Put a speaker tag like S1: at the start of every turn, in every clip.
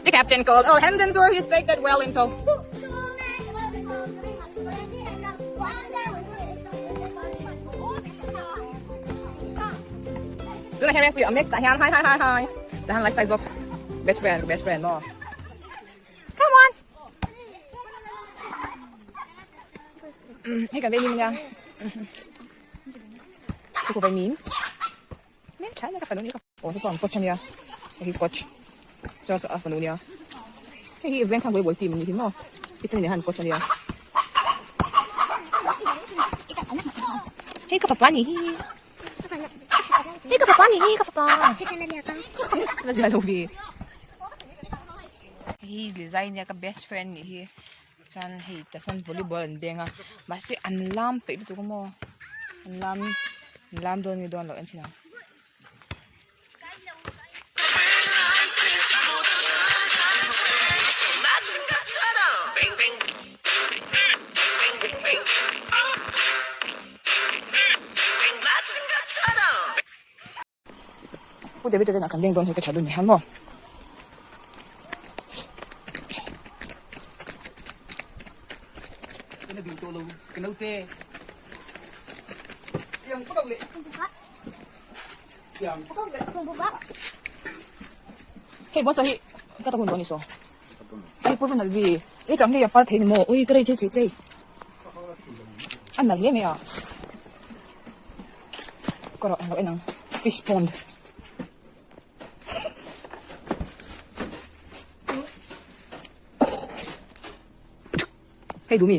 S1: The captain called all hands and swore he staked that well in tow. Tunah hian Rengpuii a mix tah hian hi hi hi hi tah hian lifestyle zawk best friend ka best friend maw come on hei kan vei hlim ania ka ku vei memes hmel tha ania ka fanu nia aw saw saw an coach ania hei hi coach chuan saw a fanu nia hei hi veng thlang volleyball team an nih hi maw kitchen ah hian coach ania hei ka fapa nih hi. Hei ka fapa nih hi ka fapa. La zia lo ve. Hei Lizai nia ka best friend nih hi chuan hei tah sawn volleyball an beng a mahse an lam peih lutuk a maw an lam an lam dawn nge dawn loh en chhin ang. Pu David te hnenah kan leng dawn hi ka tha dun ni han maw. Hei bawngsa hi ka ta hun dawn ni saw. Hei pawh nalh vi. Hei tang hei a par thei ni maw. Ui ka rei chei chei chei. A nalh hle mai a. Ka rawh englo en ang. Fish pond. Hei duh mi.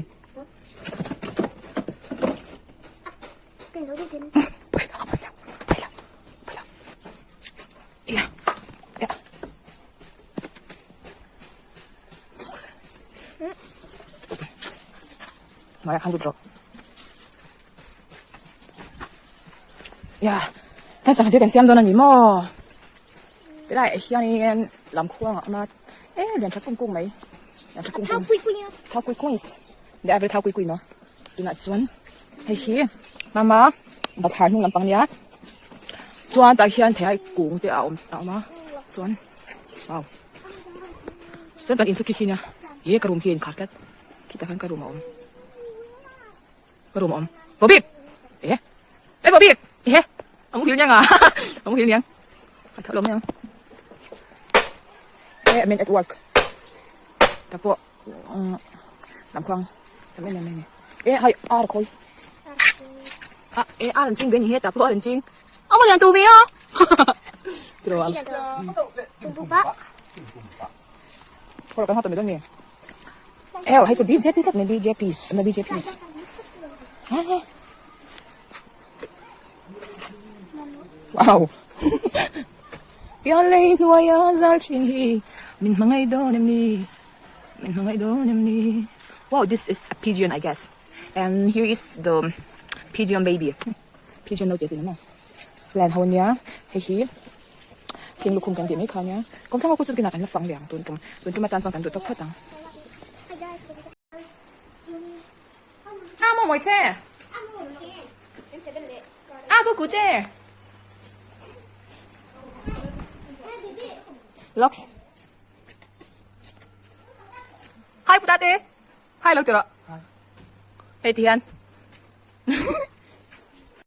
S1: Hnuaiah khan lut rawh. Ya, kan sangha te kan siam dawn a ni maw? Tilaiah hianin lamkhuangah a awm a, e lian tha kung kung mai, lian tha kung kung, thau kui kui the average thau kui kui maw tunah chuan hei hi mama bathlar hnung lampang nia chuan tah hian thei kung te a awm a awm a chuan wow chuan kan in chu khi khi nia he ka room hi a inkhar tlat khitah khan ka room a awm ka room a awm bawbik eh eh bawbik eh a muhil niang a a muhil niang a tho lo mai ang eh I mean at work ta pawh lam khuang tam em em mai a ni eh hai ar khawi a eh ar an ching ve a ni he tah pawh ar an ching a maw lian tur ve a tiraw a kawr kan hawt ta mai dawn nge eh hei chu bjp tlat mai bjp an la bjp wow pian lei hnuaia zal thin hi min hmangaih dawn em ni min hmangaih dawn em ni wow this is a pigeon I guess and here is the pigeon baby pigeon naute tih maw lan ho ania hei hi thing lukhum kan tih mai kha ania kawngthlang ho khu chu kinah kan la fang leh ang tun tum tun tum atan chuan kan duh tawk phawt ang. A maw mawi che. A ku ku che. Lux. Hi putate. Hi lo tira. Hei ti hian.